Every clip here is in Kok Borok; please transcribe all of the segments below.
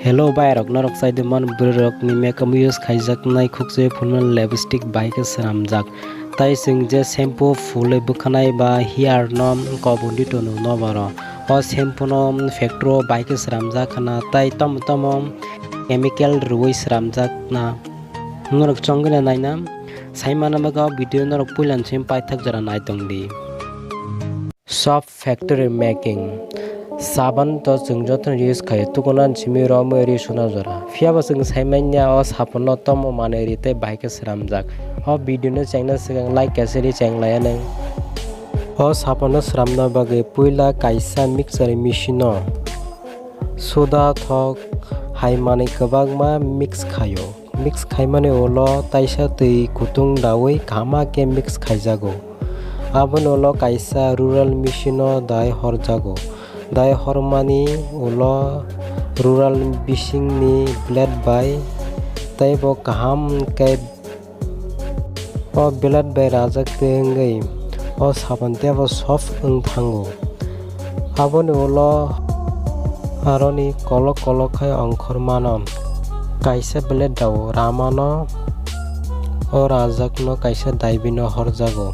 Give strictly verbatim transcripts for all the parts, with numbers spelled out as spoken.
Hello bhai rok, norok chai de man bwrwi rok ni makeup use khaijaknai khukchwi phulmani lipstick bai khe swnamjak. Tai chwng je shampoo phulwi bwkhanai ba hair no koboni tono nobaro. O shampoo no factory o bai khe swnamjak khna tai tomo tomo chemical rwui swnamjak na. Norok chongwina naina sai mana bagwi o video norok puilan simi paithak jora nai tongdi. Soap factory making. Saban to chwng jotono use khaio, tukunan simi romwi ri suna jora. Phiyaba chwng sai manya o sapanno tomo manwi ri tei bai khe swnamjak. O video no chengna swkang like kaisa ri cheng laiya nang. O sapanno swnamna bagwi puila kaisa mixer machine o soda thok hai manwi kwbangma mix khaio. Mix khaimani ulo taisa twi kutung daui kaham khe mix khaijago. Aboni ulo kaisa roller machine o dai horjago. Dai hormani ulo roller bisingni blade bai teibo kaham khe o blade bai rajak tei wngwi o sapan teibo soft wng thango. Aboni ulo aroni kolok kolok khe ongkhor mano. Kaisa blade rao ramano, o rajakno kaisa daibino horjago.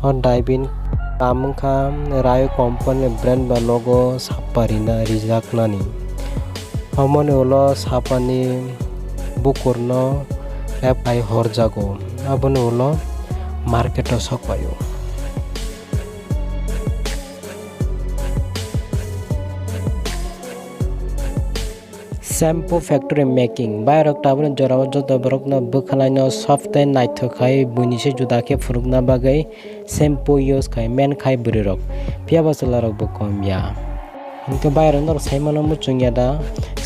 O daibin kam wngkha Rai company brand ba logo sappa rina rijaknani. Omoni ulo sapani bukurno rep hai horjago. Aboni ulo market o sokpaio. Shampoo factory making. Bhai rok tabukni jorao joto borokno bwkhwlaino soft tei naithok khai buini se juda khe phunukna bagwi shampoo use khai men khai bwrwi rok. Phiya bo chwla rok bo kom ya. Hinkhe bhai rok norok sai mano muchung ya da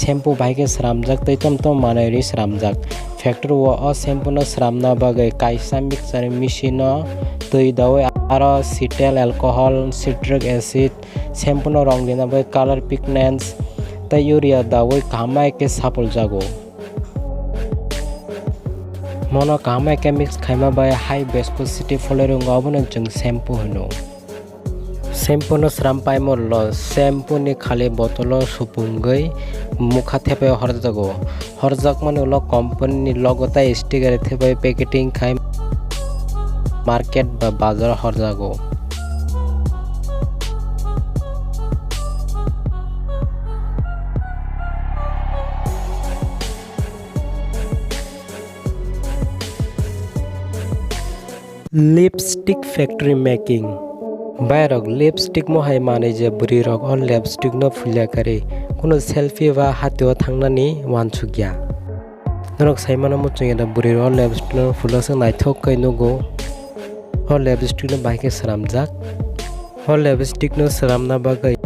shampoo bai khe sramjak tei tom tom manwi rwi sramjak. Factory o o shampoo no sramna bagwi kaisa mixer machine o twi daui aro cetyl alcohol, citric acid, shampoo no rong rina bai color pigments tei urea daui kaham khe sapul jago. Mono kaham khe mix khaima bai high viscosity pholwi rwngo, abono chwng shampoo hwno. Shampoo no sram paimolo shampoo ni khali botolo supungwi mukha thepai horjago. Horjakmani ulo company ni logo tei sticker thepai packeting khai market ba bazar horjago. Lipstick factory making. Bhai rok lipstick mo hai manwi je bwrwi rok o lipstick no phulya karwi kunu selfie ba hati o thangnani uansukya. Norok sai mano muchung ya da bwrwi rok o lipstick no phulwk se naithok khe nugo. O lipstick no bai khe swnamjak. O lipstick no swnamna bagwi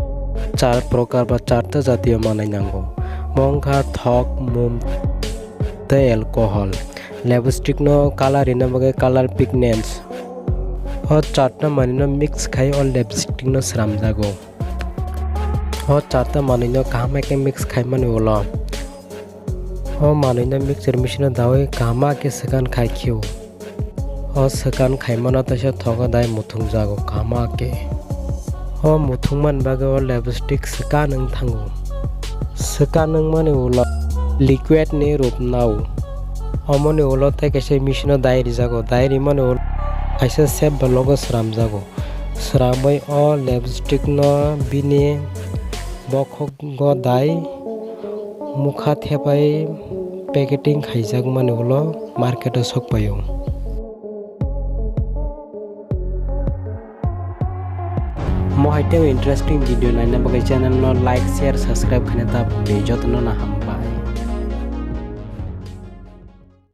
char prokar ba charta jatiyo manwi nango. Mo wngkha thok, mum tei alcohol. Lipstick no color rina bagwi color pigments. O charta manwi no mix khai o lipstick no swnamjago. O charta manwi no kaham khe mix khaimani ulo o manwi no mixer machine o daui kaham khe swkan khai khio. O swkan khaimano teisa thogo dai muthungjago kaham khe. O muthungmani bagwi o lipstick swkan wng thango. Swkan wngmani ulo liquid ni rup nao. Omoni ulo tei kaisa machine o dai rijago. Dai rimani ulo kaisa shape ba logo sramjago. Sramwi o lipstick no bini bokhok go dai mukha thepai packeting khaijakmani ulo market o sokpaio. Mo hai tei interesting video naina bagwi channel no like, share, subscribe khaina ta phunukdi. Jotono no ham.